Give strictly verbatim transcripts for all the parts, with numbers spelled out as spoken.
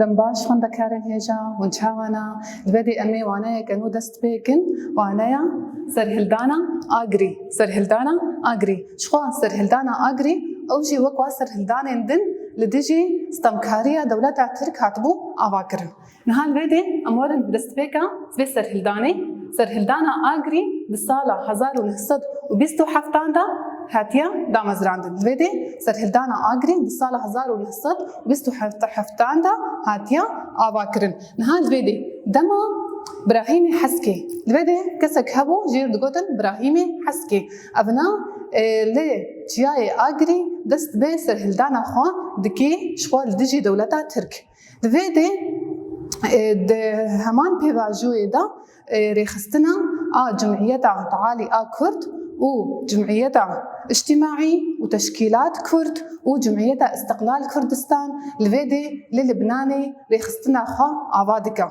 Dem baş xwendekarên hêja, hûn çawa ne? Li vê dê em ê waneyeke nû dest pê kin, waneya serhildana Agirî. Serhildana Agirî. Ji xwe serhildana Agirî, ew jî wek wa serhildanên din li dijî stemkariya dewleta Tirk hatibû avakirin. Niha li vê dê em werin destpêka vê serhildanê. Serhildana Agirî di sala hezar û neh sed û bîst û heftan de hatiye damezrandin. Li vê dê serhildana Agirî di sala hezar û neh sed û bîst û heftan de hatiye avakirin. Niha li vê dê dema Birahîmê Heskê, li vê dê kesek hebû, jê re digotin Birahîmê Heskê. Evna, e, li çiyayê Agirî dest bi serhildana xwe dikê ji xwe li dijî dewleta Tirk. Di vê dê, e, di heman pêvajoyê de, e, rêxistina a Cumhiyeta Tealî a Kurd û Cumhiyeta Îctimaî û Teşkîlat Kurd û Cumhiyeta Îstiqlal Kurdistan li vê dê li Libnanê rêxistina xwe ava dike.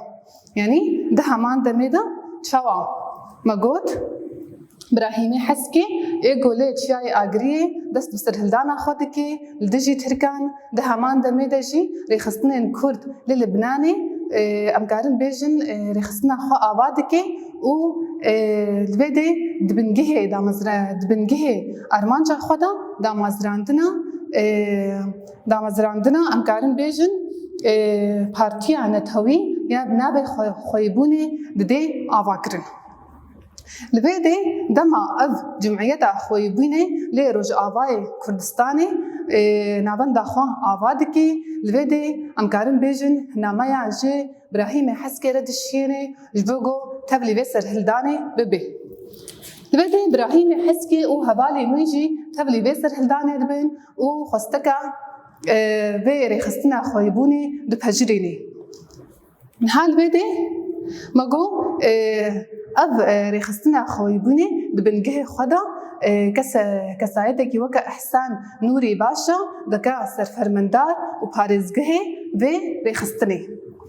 Yanî di heman demê de çawa me got? Birahîmê Heskê ê ku li çiyayê Agiriyê dest bi serhildana xwe dike li dijî Tirkan, di heman demê de jî rêxistinên Kurd li Libnanê, e, em karin bêjin, e, rêxistina xwe ava dike û, e, li vê dê di bingehê damezra-, di bingehê armanca xwe de damezrandina, e, damezrandina, em karin bêjin, e, Partiya Netewî ya bi navê xwe-, Xweyîbûnê didê avakirin. Li vê dê dema ev cimiyeta xweyîbûnê lê Rojavayê Kurdistanê, e, navenda xwe ava dikê, li vê dê em karin bêjin nameya ji Birahîmê Heskê re dişiyêne, ji bo ku tevlî vê serhildanê bibe. Li vê dê Birahîmê Heskê û hevalên wî jî tevlî vê serhildanê dibin û xwesteka, e, vê rêxistina xweyîbûnê dipejirîne. Niha li vê dê me got, e, ev, e, rêxistina xweyîbûnê di bingehê xwe de, e, kese-, kesayetekî weke Îhsan Nûrî Başa dike serfermendar û parêzgehê vê rêxistinê.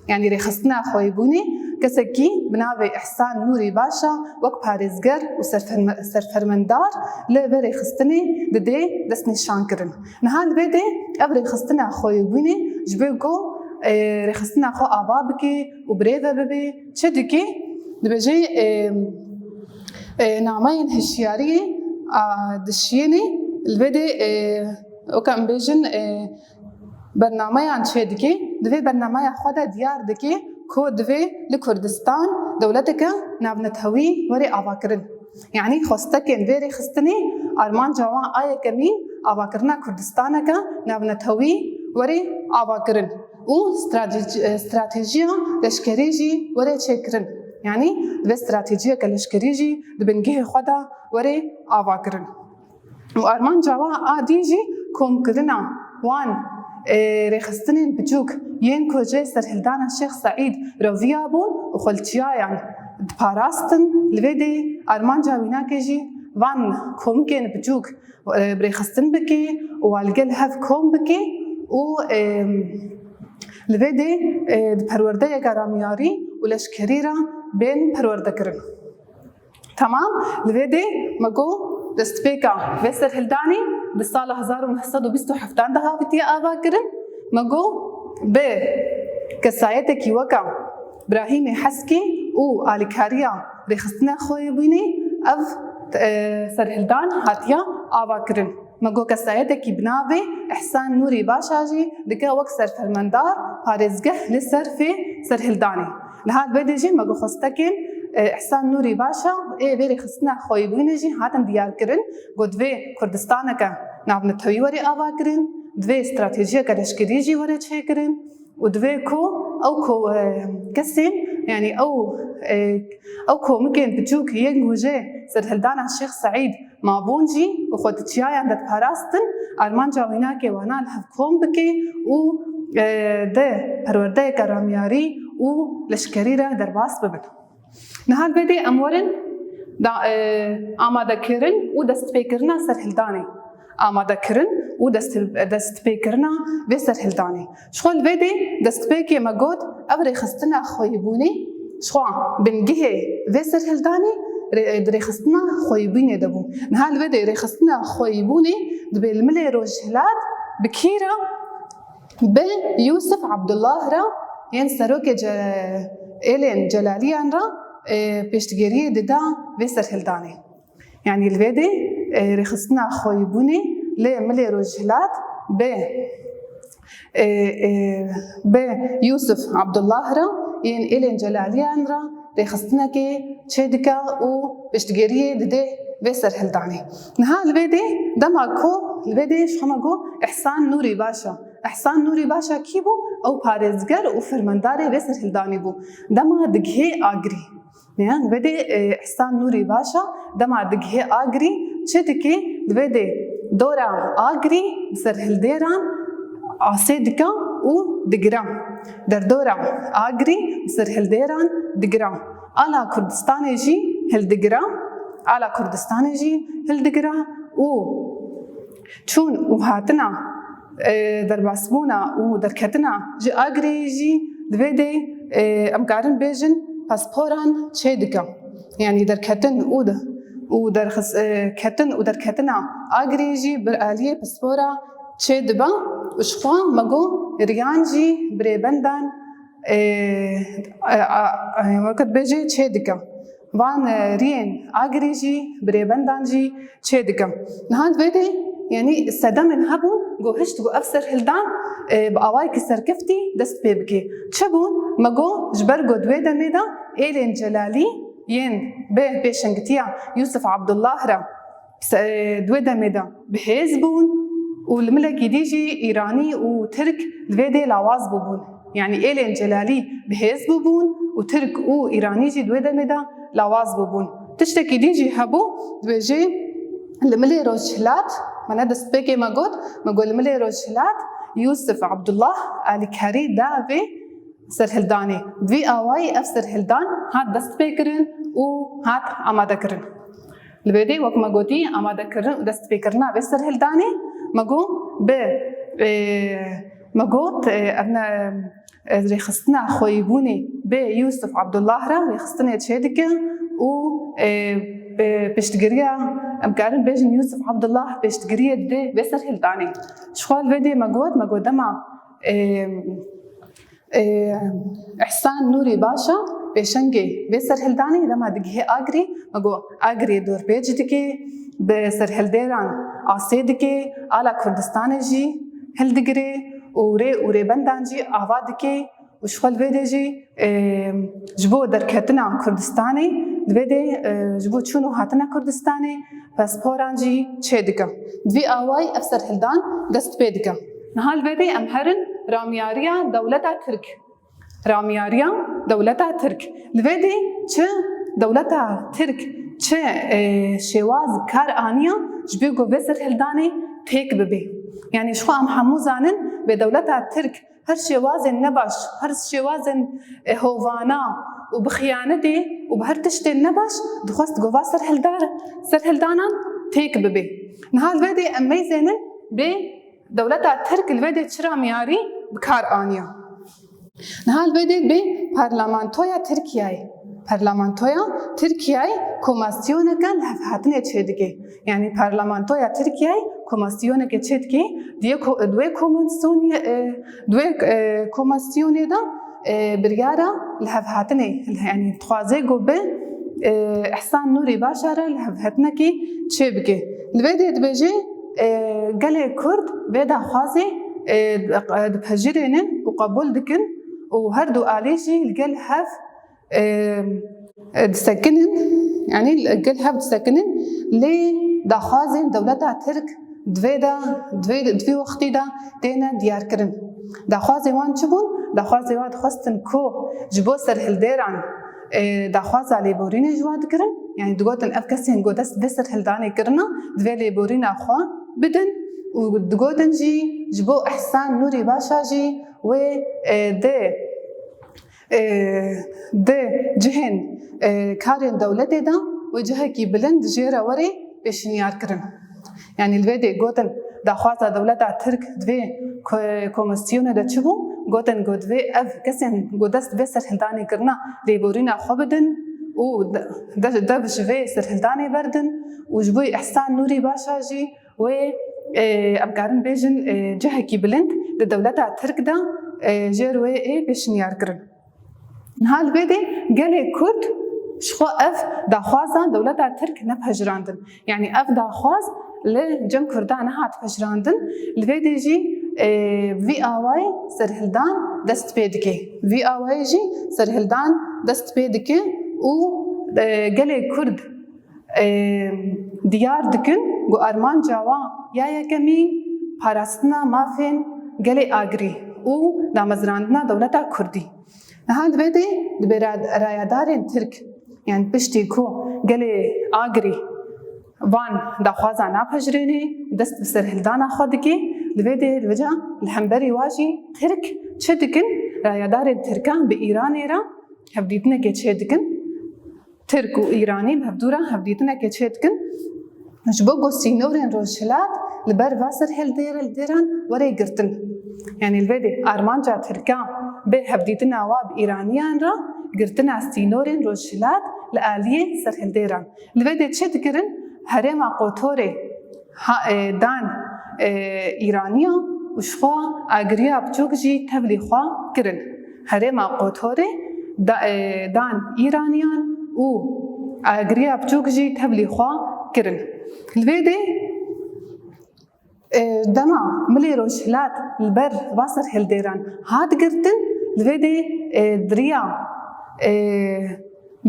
Yanî rêxistina xweyîbûnê kesekî bi navê Îhsan Nûrî Başa wek parêzger û serferme-, serfermendar li vê rêxistinê didê destnîşankirin. Niha li vê dê ev rêxistina xweyîbûnê ji bo ku, e, rêxistina xwe ava bike û birêve bibe, çi dike? Dibêje, e, e, nameyên hişyariyê, a, dişiyêne, li vê dê, e, weke em bêjin, e, bernameyan çêdike, di vê bernameya xwe de diyar dike ku divê li Kurdistan dewleteke navnetewî were avakirin. Yanî xwestekên vê rêxistinê armanca wan a yekemîn avakirina Kurdistaneke navnetewî were avakirin û stratej-, stratejiya leşkerî jî were çêkirin. Yanî divê stratejiyeke leşkerî jî di bingehê xwe de were avakirin. Û armanca wan a dî jî komkirina wan, e, rêxistinên biçûk yên ku ji serhildana Şêx Seîd re viya bûn û xwe li çiyayan diparastin. Li vê dê armanca wînakê jî van komikên biçûk, e, bi rêxistin bike û wan li gel hev kom bike û, e, li vê dê, e, di perwerdeyeke ramyarî û leşkerî re bên perwerdekirin. Temam, li vê dê me got destpêka vê serhildanê di sala hezar û neh sed û bîst û heft de hatiye avakirin. Me got bi kesayetekî weke Birahîmê Heskî û alîkariya rêxistina xweyîbûnê ev, e, serhildan hatiye avakirin. Me got kesayetekî bi navê Îhsan Nûrî Başa jî dike wek serfermendar parêzgeh li ser vê serhildanê. Niha li vê dê jî me got xwestekên, e, Îhsan Nûrî Başa ê vê rêxistina xweyîbûnê jî hatin diyarkirin, got divê Kurdistaneke navnetewî were avakirin, divê stratejiyeke leşkerî jî were çêkirin û divê ku ew ku, e, kesên, yanî ew, e, ew komikên biçûk yên ku jê serhildana Şêx Seîd mabûn jî û xwe di çiyayan de diparastin, armanca wînakê wana li hev kom bike û, e, di perwerdeyeke ramyarî û leşkerî re derbas bibin. Niha li vê dê em werin da, e, amadekirin û destpêkirina serhildanê. Amadekirin û dest-, destpêkirina vê serhildanê. Ji xwe li vê dê destpêkê me got, ev rêxistina xweyîbûnê, ji xwe bingehê vê serhildanê rê-, di rêxistina xweyîbûnê de bû. Niha li vê dê rêxistina xweyîbûnê dibê li milê rojhilat bi kî re? Bi Yûsif Abdullah re yên serokê ce-, êlên Celaliyan re, e, pêştgêriyê dida vê serhildanê. Yanî li vê dê, e, rêxistina xweyîbûnê li Milê Rojhilat bi, e, e, bi Yûsif Abdullah re yên êlên Celaliyan re rêxistinekê çêdike û piştgiriyê didê vê serhildanê. Niha li vê dê dema ku li vê dê ji xwe me got Îhsan Nûrî Başa. Îhsan Nûrî Başa kî bû? Ew parêzger û fermandarê vê serhildanê bû. Dema digihê Agirî. Yan, li vê dê, e, Îhsan Nûrî Başa dema digihê Agirî çi dike? Li vê dê dora Agirî bi serhildêran asê dike û digire. Derdora Agirî bi serhildêran digire. Ala Kurdistanê jî hildigire. Ala Kurdistanê jî hildigire û çûn û hatina, e, derbasbûna û derketina ji Agirê jî li vê dê, e, em karin bêjin pasporan çêdike. Yanî derketin û de-, û derxis-, e, ketin û derketina Agirê jî bi aliyê paspora çêdibe û ji xwe me got riyan jî bi rêbendan, e, e, a, e, wekî dibêje çêdike. Van, e, riyên Agirî jî bi rêbendan jî çêdike. Niha li vê dê, yanî sedemên hebûn, got hişt got ev serhildan, e, bi awayekî serkeftî dest pê bike. Çi bûn? Me got ji ber got di wê demê de êlên Celalî yên bi pêşengitiya Yûsif Abdullah re se-, di wê demê de bi hêz bûn û li milekî dî jî Îranî û Tirk li vê dê lawaz bûbûn. Yanî êlên Celalî bi hêz bûbûn û Tirk û Îranî jî di wê demê de lawaz bûbûn. Tiştekî dî jî hebû, dibêje li milê Rojhilat, me ne destpêkê me got, me got li milê Rojhilat Yûsif Abdullah alîkarî da vê serhildanê. Bi vî awayî ev serhildan hat destpêkirin û hat amadekirin. Li vê dê wek me gotî, amadekirin û destpêkirina vê serhildanê, me got bi, e, me got, e, ev ne, e, rêxistina xweyîbûnê bi Yûsif Abdullah re rêxistinê çêdike û, e, e, piştgiriya, em karin bêjin Yûsif Abdullah piştgiriyê dide vê serhildanê. Ji xwe li vê dê me got, me got dema, e, Ê, Îhsan Nûrî Başa, pêşengê vê serhildanê dema digihê Agirî, me got Agirî dorpêç dike, bi serhildêran asê dike, ala Kurdistanê jî hildigire û rê û rêbendan jî ava dike û ji xwe li vê dê jî, ê, ji bo derketina Kurdistanê, li vê dê, ê, ji bo çûn û hatina Kurdistanê, pasporan jî çêdike. Bi vî awayî ev serhildan dest pê dike. Niha li vê dê em herin ramiyariya dewleta Tirk. Ramiyariya dewleta Tirk. Li vê dê çi dewleta Tirk çi, e, şêwaz kar aniya ji bo ku vê serhildanê têk bibe. Yanî ji xwe em hemû zanin, vê dewleta Tirk her şêwazên nebaş, her şêwazên, e, hovana û bi xiyanetê û bi her tiştên nebaş dixwest ku va serhildar, serhildanan têk bibe. Niha li vê dê em meyzênin bê dewleta Tirk li vê dê çi ramiyarî bi kar aniya. Niha li vê dê bê parlamentoya Tirkiyeyê. Parlamentoya Tirkiyeyê komasyoneke lihevhatinê çêdike. Yanî parlamentoya Tirkiyeyê komasyoneke çêdike. Di yê ko-, di wê komasyonê, e, di wê, e, komasyonê de, e, biryara lihevhatinê, yanî dixwaze ku bi, e, Îhsan Nûrî Başa re lihevhatinekê çêbike. Li vê dê dibêje, e, gelê Kurd vê daxwazê, e, dipejirênin û qebûl dikin û her du alî jî li gel hev, e, e, disekinin, yanî li gel hev disekinin, lê daxwazên dewleta Tirk di vê de, di vê, di vê wextî de têne diyarkirin. Daxwazê wan çi bûn? Daxwazê wan dixwestin ku ji bo serhildêran, e, daxwaza lêborînê ji wan dikirin. Yanî digotin ev kesên ku dest vê serhildanê kirine, divê lêborîna xwe bidin û digotin jî ji bo Îhsan Nûrî Başa jî wê, e, di, e, di cihên, e, karên dewletê de wê cihekî bilind jê re were pêşniyar kirin. Yanî li vê dê gotin daxwaza dewleta Tirk di vê ko-, komisyonê de çi bû? Gotin ku divê ev kesên ku dest vê serhildanê kirine lêborîna xwe bidin û de-, de-, dev ji vê serhildanê berdin û ji bo Îhsan Nûrî Başa jî wê, e, em karin bêjin, e, cihekî bilind di dewleta Tirk de e, jêr wê ê pêşniyar kirin. Niha li vê dê gelê Kurd ji xwe ev daxwaza dewleta Tirk nepejirandin. Yanî ev daxwaz li cem Kurdan nehat pejirandin. Li vê dê jî, e, vî awayî serhildan dest pê dike. Vî awayî jî serhildan dest pê dike û, e, gelê Kurd, e, diyar dikin ku armanca wan ya yekemîn parastina mafên gelê Agirî û damezrandina dewleta Kurdî. Niha li vê dê dibê ra-, rayedarên Tirk, yanî piştî ku gelê Agirî van daxwaza napejirêne û dest bi serhildana xwe dike, li vê dê li vêca li hemberî wa jî Tirk çi dikin? Rayedarên Tirkan bi Îranê re hevdîtinekê çêdikin. Tirk û Îranî bi hevdû re hevdîtinekê çêdikin. Ji bo ku sînorên Rojhilat li ber va serhildêr-, dêran were girtin. Yanî li vê dê armanca Tirkan bê hevdîtina wa bi Îraniyan re girtina sînorên Rojhilat li aliyê serhildêran. Li vê dê çi dikirin? Herêma Qotorê ha, e, dan, e, Îraniyan û ji xwe agiriya biçûk jî tevlî xwe kirin. Herêma Qotorê da-, e, dan Îraniyan û agiriya biçûk jî tevlî xwe kirin. Li vê dê, e, dema milê Rojhilat li ber va serhildêran hat girtin, li vê dê, e, di riya, e,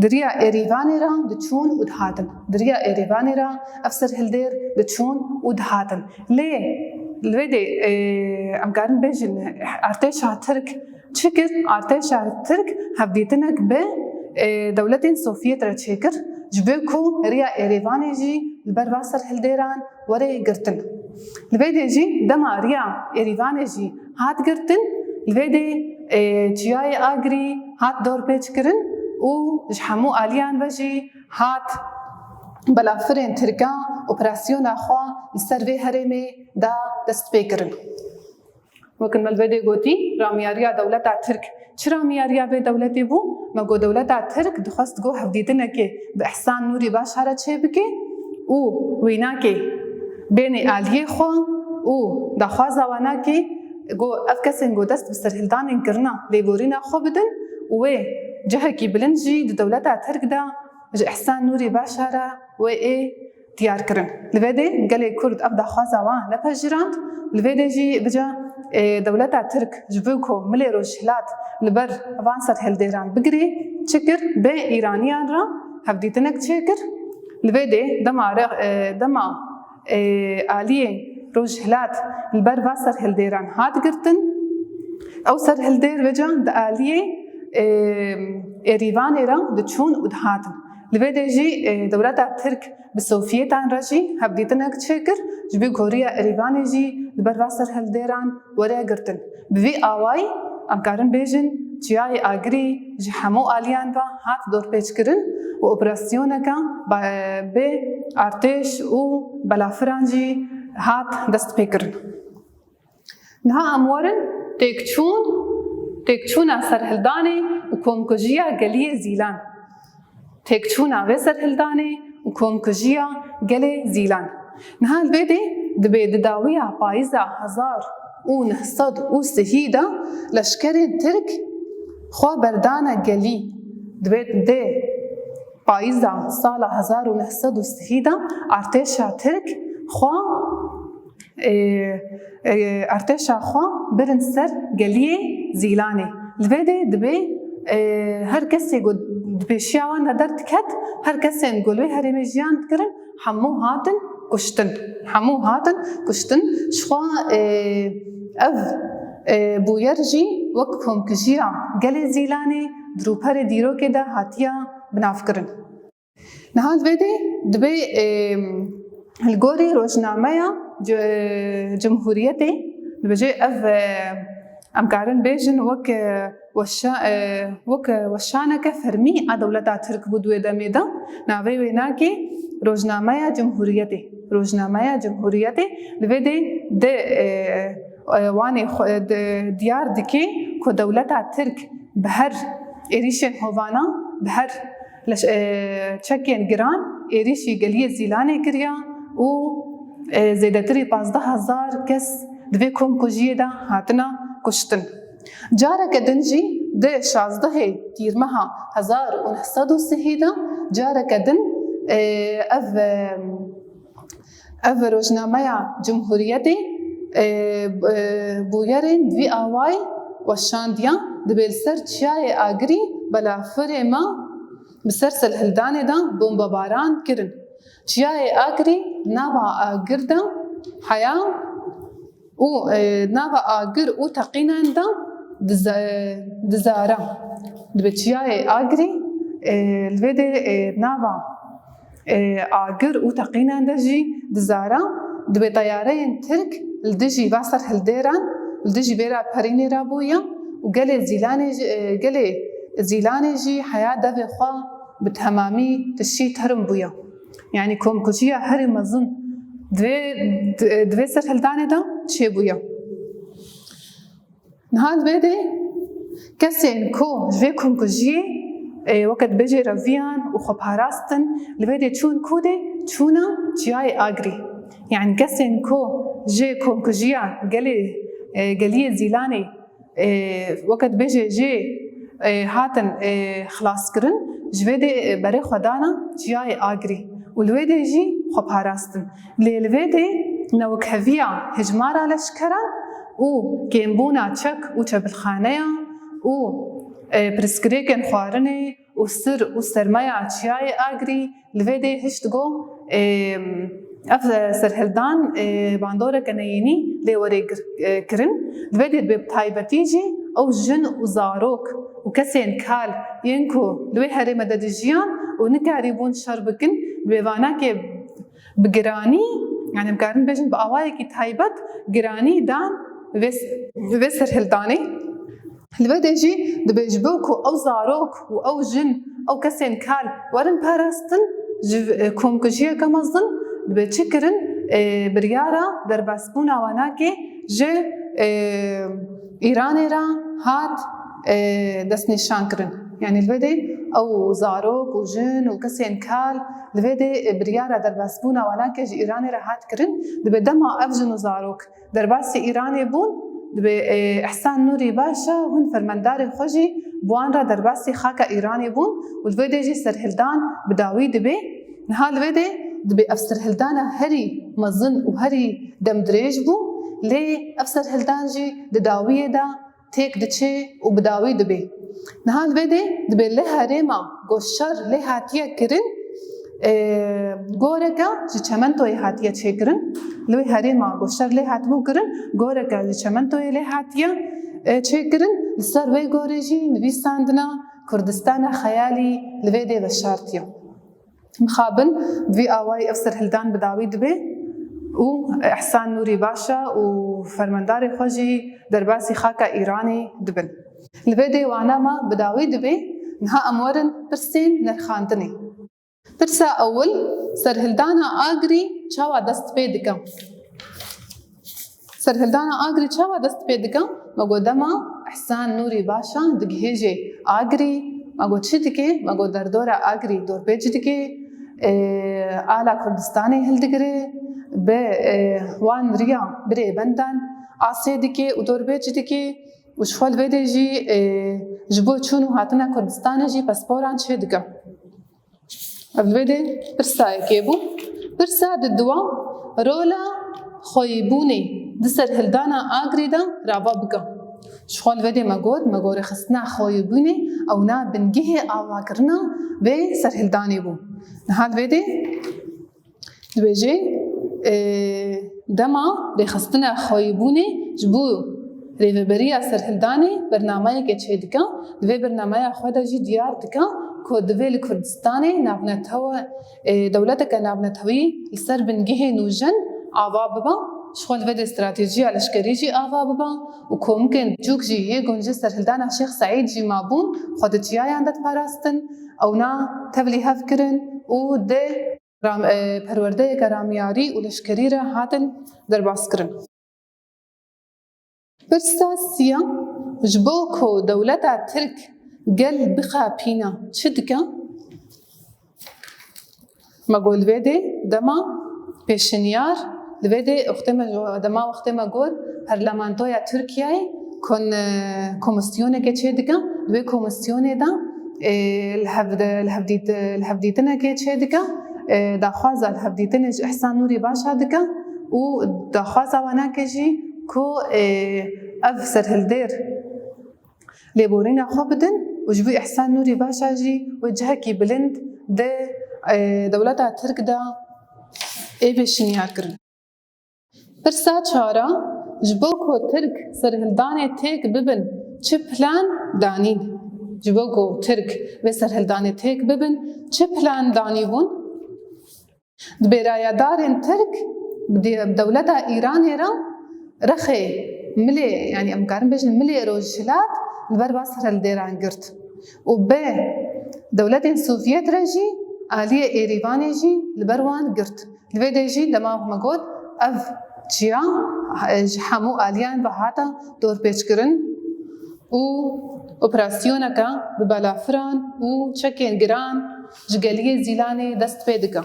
di riya Êrîvanê re diçûn û dihatin. Di riya Êrîvanê re ev serhildêr diçûn û dihatin. Lê li vê dê, e, em karin bêjin artêşa Tirk çi kir? Artêşa Tirk hevdîtinek bi, e, dewletên Sovyet re çêkir, ji bo ku riya Êrîvanê jî li ber va serhildêran were girtin. Li vê dê jî dema riya Êrîvanê jî hat girtin, li vê dê, e, çiyayê Agirî hat dorpêçkirin û ji hemû aliyan ve jî hat belafirên Tirkan operasyona xwe li ser vê herêmê da destpêkirin. Wek me li vê dê gotî, ramiyariya dewleta Tirk çi ramiyariya vê dewletê bû? Me got dewleta Tirk dixwest ku hevdîtinekê bi Ihsan Nûrî Başa re çêbike û wênakê bênê aliyê xwe û daxwaza wan nake ku ev kesên ku dest bi serhildanên kirina lêborîna xwe bidin û wê cihekî bilind jî di dewleta Tirk de ji Ihsan Nûrî Başa re wê ê diyar kirin. Li vê dê gelê Kurd ev daxwaza wan nepejirand. Li vê dê jî bica, e, dewleta Tirk ji bo ku milê Rojhilat li ber van serhildêran bigirê, çi kir? Bê Îraniyan re hevdîtinek çêkir. Li vê dê dema re-, e, dema, e, aliyê Rojhilat li ber van serhildêran hat girtin, ew serhildêr vêca di aliyê, e, Êrîvanê re diçûn û dihatin. Li vê dê jî, e, dewleta Tirk bi Sovyetan re jî hevdîtinek çêkir, ji bo ku riya Erîvanê jî li ber va serhildêran were girtin. Bi vî awayî, em karin bêjin, çiyayê Agirî ji hemû aliyan ve hat dorpêçkirin û operasyoneke ba-, bi artêş û belafiran jî hat destpêkirin. Niha em werin têkçûn, têkçûna serhildanê û komkujiya geliyê Zîlan. Têkçûna vê serhildanê û komkujiya gelê Zîlan. Niha li vê dê dibê di dawiya payîza hezar û neh sed û sihî de leşkerên Tirk xwe berdane gelî. Dibê dê payîza sala hezar û neh sed û sihî de artêşa Tirk xwe, e, e, artêşa xwe birin ser geliyê Zîlanê. Li vê dê dibê, e, her kesê ku di pêşiya wan de derdiket, her kesên ku li wê herêmê jiyan dikirin, hemû hatin kuştin. Hemû hatin kuştin. Ji xwe, e, ev, e, bûyer jî wek komkujiya gelê Zîlanê di rûperê dîrokê de hatiye binavkirin. Niha li vê dê dibê, e, li gorî rojnameya ci-, Cumhuriyetê, dibêje ev, e, em karin bêjin wek, e, weşa-, e, wek, e, weşaneke fermî a dewleta Tirk bû di wê demê de. Navê wênakê Rojnameya Cumhuriyetê. Rojnameya Cumhuriyetê li vê dê di, e, e, wanê xwe, e, di, diyar dike ku dewleta Tirk bi her êrîşên hovana, bi her leş-, e, çekên giran êrîşî geliyê Zîlanê kiriya û, e, zêdetirî pazdeh hezar kes di vê komkujiyê de hatine kuştin. Careke din jî di şazdehê Tîrmeha hezar û neh sed û sihî de careke din, e, ev, e, ev rojnameya Cumhuriyetê, e, e, bûyerên vî awayî weşandiya, dibê li ser Çiyayê Agirî belafirê me bi ser serhildanê de bombebaran kirin. Çiyayê Agirî nava agir de heya û, e, nava agir û teqînan de dize-, dizara. Dibê Çiyayê Agirî, e, li vê de, e, nava, e, agir û teqînan de jî dizara. Dibê teyareyên Tirk li dijî va serhildêran, li dijî vê raperînê re bûye û gelê Zîlanê jî, e, gelê Zîlanê jî heya devê xwe bi temamî tişî term bûye. Yanî komkujiya herî mezin di vê, di, di vê serhildanê de çêbûye. Niha li vê de kesên ku ji vê komkujiyê, e, weke dibêjê reviyan û xwe parastin, li vê de çûn ku de çûna Çiyayê Agirî. Yanî kesên ku ji komkujiya gelê, e, geliyê Zîlanê, e, weke dibêje jê, e, hatin, e, xilaskirin, ji vê de, e, berê xwe dana Çiyayê Agirî û li wê de jî xwe parastin. Lê li vê de newikheviya hejmara leşkeran û kêmbûna çek û çepilxaneya û, e, pirsgirêkên xwarinê û sir û sermeya Çiyayê Agirî li vê de hişt go, ê, ev serhildan, ê, bandoreke neyînî lê were gir-, ê, kirin. Li vê de bi taybetî jî ew jin û zarok û kesên kal yên ku li wê herême de dijiyan û nikarîbûn şer bikin, bi vê vanakê bi giranî, yani em karin bêjin bi awayekî taybet giranî dan vê, vê serhildanê. Li vê de jî dibê ji bo ku ew zarok û ew jin, ew kesên kal werin parastin, ji, e, komkujiyeke mezin dibê çi kirin? E, biryara derbasbûna wanakê ji, e, Îranê re hat, e, destnîşan kirin. Yani li vê de ew zarok û jin û kesên kal li vê de, e, biryara derbasbûna wanakê ji Îranê re hat kirin. Dibê dema ev jin û zarok derbasî Îranê bûn, dibê, e, Îhsan Nûrî Başa hûn fermendarê xwe jî bi wan re derbasî xaka Îranê bûn û li vê de jî serhildan bi dawî dibe. Niha li vê de dibê ev serhildana herî mezin û herî demdirêj bû, lê ev serhildan jî di dawiyê de têk diçe û bi dawî dibe. Niha li vê de dibê li herêma ku şer lê hatiye kirin, e, goreke ji çementoyê hatiye çêkirin. Li wê herêma ku şer lê hatibû kirin, goreke ji çementoyê lê hatiye, e, çêkirin. Li ser wê gorê jî nivîsandina Kurdistana Xeyalî li vê dê veşartiye. Mixabin bi vî awayî ev serhildan bi dawî dibe û Îhsan Nûrî Başa û fermendarê xwe jî derbasî xaka Îranê dibin. Li vê dê wana me bi dawî dibe, niha em werin pirsên nirxandinê. Pirsa ewil, serhildana Agirî çawa dest pê dike? Serhildana Agirî çawa dest pê dike? Me got dema Îhsan Nûrî Başa digihêje Agirî, me got çi dike? Me got derdora Agirî dorpêç dike, e, ala Kurdistanê hildigire, bi, e, wan riya birêbendan asê dike û dorpêç dike û ji xwe li vê de jî, e, ji bo çûn û hatina Kurdistanê jî pasporan çêdike. Ev li vê de pirsa yekê bû. Pirsa diduwa, rola xweyîbûnê di serhildana Agirî de rava bike. Ji xwe li vê de me got, me got rêxistina xweyîbûnê ew na bingehê avakirina vê serhildanê bû. Niha li vê de dibêje, e, dema rêxistina xweyîbûnê ji bo rêveberiya serhildanê bernameyeke çêdike, di vê bernameya xwe de jî diyar dike ku divê li Kurdistanê navnetewe, e, dewleteke navnetewî li ser bingehê nûjen ava bibe, ji xwe li vê de stratejiya leşkerî jî ava bibe û komikên cûk jî yê gunc serhildana Şêx Seîd jî mabûn, xwe di çiyayan de diparastin, ewna tevlî hev kirin û di ram-, e, perwerdeyeke ramyarî û leşkerî re hatin derbas kirin. Pirsa siya, ji bo ku dewleta Tirk gel bixapîne çi dike? Me got li vê dê dema pêşinyar, li vê dê wextê me, dema wextê me got, Parlamentoya Tirkiyeyê Kon, e, komîsyonekê çêdike, di wê komîsyonê de, e, li hevde-, li hevdît-, li hevdîtinekê çêdike, e, daxwaza li hevdîtinê ji Îhsan Nûrî Başa dike û daxwaza wanakê jî ku, e, ev serhildêr lêborîna xwe bidin û ji bo Îhsan Nûrî Başa jî wê cihekî bilind di, e, dewleta Tirk de ê pêşniyar kirin. Pirsa çar a, ji bo ku Tirk serhildanê têk bibin, çi plan danîn? Ji bo ku Tirk vê serhildanê têk bibin, çi plan danîbûn? Di bêrayedarên Tirk bi de-, dewleta Îranê re rexê milê, yanî em karin bêjin milê Rojhilat li ber van serhildêran girt û bi dewletên Sovyet re jî aliyê Êrîvanê jî li ber wan girt. Li vê de jî dema me got ev çiya, e, ji hemû aliyan ve hate dorpêçkirin û operasyoneke bi balafiran û çekên giran ji geliyê Zîlanê dest pê dike.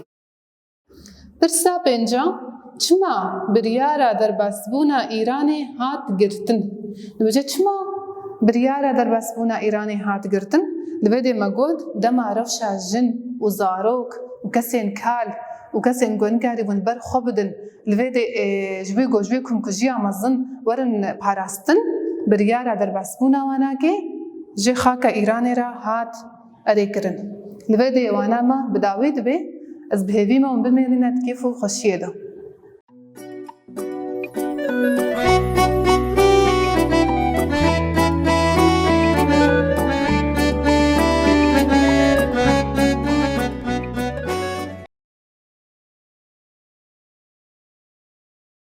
Pirsa pênca, çima biryara derbasbûna Îranê hat girtin? Dibêje, çima biryara derbasbûna Îranê hat girtin? Li vê dê me got, dema rewşa jin û zarok û kesên kal û kesên ku nikarîbûn ber xwe bidin, li vê dê, e, ji wê go-, ji wê komkujiya mezin werin parastin, biryara derbasbûna wanakê ji xaka Îranê re hat erê kirin. Li vê dê wana me bi dawî dibe, ez bi hêvî me hûn bimênine di kêf û xweşiyê de.